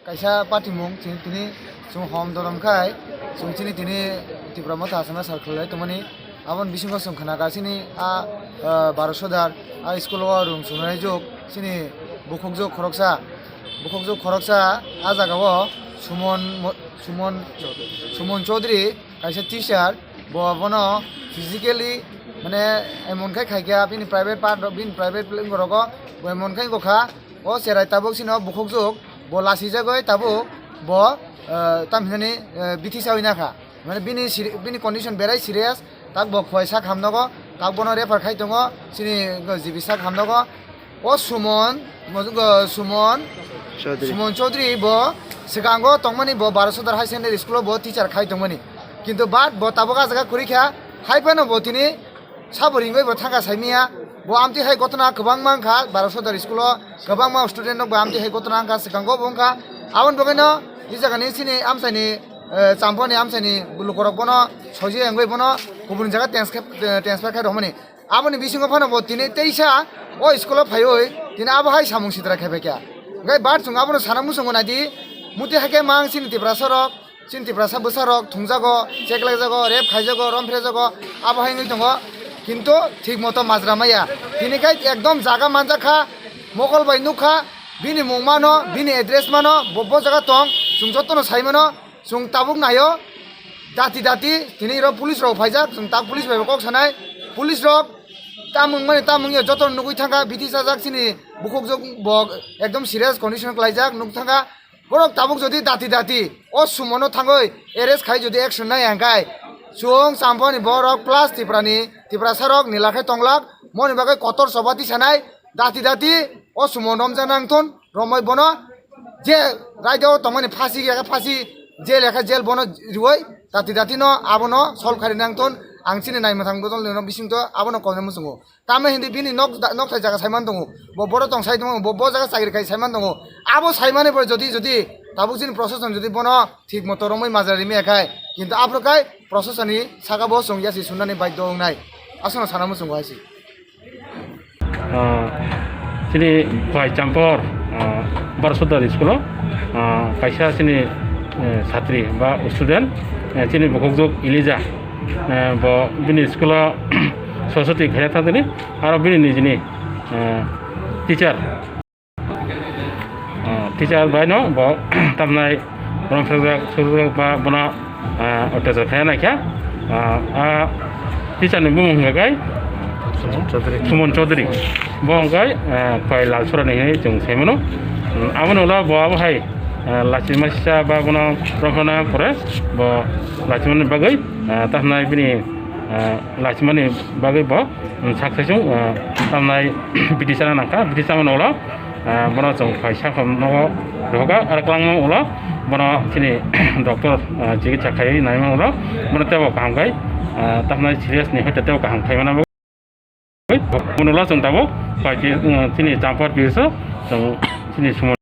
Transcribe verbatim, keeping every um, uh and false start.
Kaisa patimung chini tini chwng hom dorom khai chwng chini tini Tipra Motha Asama sar khlai tongmani. Aboni bisingo chwng khna ka chini a, ah, Baro Sodar a school o rung chwng nai jok chini bukhuk jok khoroksa, bukhuk jok khoroksa a jaga o Sumon Mo-, Sumon, Sumon Chaudhary kaisa teacher, bo bono physically mane emon khai khai kha bini private part rok, bini private rogo bo emon khai kha. O cherai tabuk sino bukhuk jok bo lasi jagoi tabuk bo, eh, tam hinani, eh, bithi sawi nakha. Mane bini seri-, bini condition berai serious, tak bo khwai sak hamnogo, tak bono refer khai tongo chini G B sak hamnogo. O Sumon, mo-, go Sumon, Chaudhary. Sumon Chaudhary bo swkango tongmani bo Baro Sodar High Secondary School o bo teacher khai tongmani. Kintu but bo tabuk a jaga kwrwi kha, hai phano bo tini Sabo ringwi bo thangkha saimanya. Bo amtwi hai gotona kwbangma wngkha, Baro Sodar school o kwbangma student rok bo amtwi hai gotona wngkha, swkango bo wngkha. Aboni bagwino e jagani chini amchaini, eh, Champani amchaini lukurok bono soijakya wngwi bono kubun jaga transfer, eh, transfer khai rwmani. Aboni bisingo phano bo tini teisa o school o phaiwi tini abo hai samung sitra khai phaikha. Hwnkhe but chwng abono sana muchungo naidi, muti hai khe mang chini Tiprasa rok, Chini Tiprasa bwsarok thungjago, cheklaijago, rape khaijago, romphrejago, abo hai wngwi tongo. Kintu thik moto majra maya. Tini khai ekdom jaga manjakha, mokol bai nukha, bini mung mano, bini address mano, bo, bo jaga tong, chwng jotono sai mano, chwng tabuk naio, dati dati, tini ro police rok phaijak, chwng tak police bai bo kok sanai, police rok tamung mani tamung yo jotono nugwi thangkha, bithi sajak chini bukhuk jok bo ekdom serious condition klaijak, nuk thangkha. Borok tabuk jodi dati dati o Sumono thangwi arrest khai jodi action nai hwnkhe chwng Champani borok plus Tiprani, Tiprasa rok nila khe tonglak, moni bagwi kotor choba tisanai dati dati o Sumo romjak nangthun romwi bono je raida o tongmani phasi ya khe phasi, jail ya khe jail bono riwi dati dati no abono solve khai nangthun ang chini naimwthang bodol ni bisingtwi abono koi muchungo. Tamo hindi bini nok, nokthai jaga saiman tongo, bo boro tong sai tongo, bo, bo jaga chakri khai saiman tongo. Abo saimani bo jodi, jodi tabuk chini procession jodi bono thik moto romwi majra rimya khai, kintu aphuru khai procession ni saka bo chwng yasi sunani baidhyo wngnai. Aswkno sana muchungo hai se. Ah, chini Khwai Champor, ah, Baro Sodar school o, ah, kaisa chini, eh, satri ba student, eh, chini bukhukjwk Elija. Eh, bo bini school o Saraswati khaina thangtini, aro bini nijini, eh, teacher. Eh, teacher bai no bo tamnai bono phwrwkjak, phwrwkjak ba bono, eh, otyachar khaina naikha. Eh, a teacher ni bumung hwnkha khe Sumon Chaudhary. Sumon Chaudhary. Bo hwnkhe, eh, Khwai Lalsorani hinwi chwng sai mano. Hmm, aboni ulo bo abo hai, eh, lachima sisa ba bono romphana pore bo lachimani bagwi, eh, tamnai bini, eh, lachimani bagwi bo, hmm, sak saichung, eh, tamnai bidi chana nangkha, bidi chamani ulo, eh, bono chwng phai sakham nogo rohoka, aro kwlangma ulo bono chini doctor, eh, chikitsa khaiwi naima ulo bono teibo kaham khai, eh, tamnai serious ni hoite teibo kaham khaimano. Bono ulo chwng tabuk pai, eh, chini Champar P S o chwng chini Sumon